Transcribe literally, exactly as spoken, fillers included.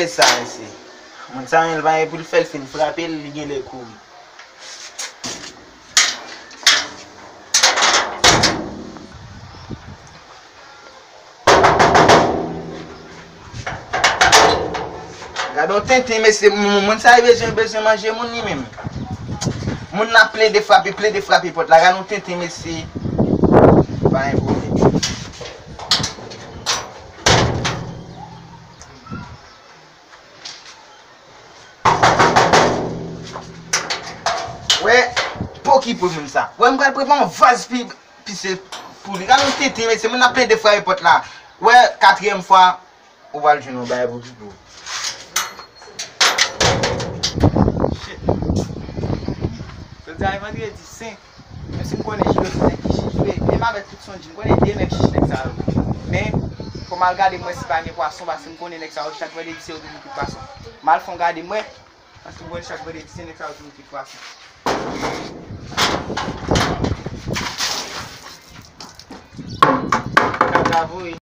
E sa, mesye. Moun sa menm, l pa gen pou l fè, l fin frape l, li genlè kouri. Gade yon tenten, mesye. Moun, moun sa yo bezwen, bezwen manje moun li menm. Moun nan plede frape, plede frape pòt la. Gade yon tenten, mesye. Pa gen pwoblèm. Wè, pokipo moun sa. Wè, m pral prepare yon vaz pi, pise pou li. Gade yon tenten, mesye, moun nan plede frape pòt la. Wè, katriyèm fwa, ou pral jwenn yon bagay pokipo. Shit. Jodi a e vandredi senk. Menm si m konnen jwe se nèg ki chich vre, menm avèk tout Sondji, m konnen de nèg chich nèg sa yo. Men, fò m al gade m wè si pa gen pwason, paske m konnen nèg sa yo, chak vandredi se yo toujou ki pwason. M al fè yon gade m wè, paske m konnen chak vandredi se nèg sa yo toujou ki pwason. Kaka voye.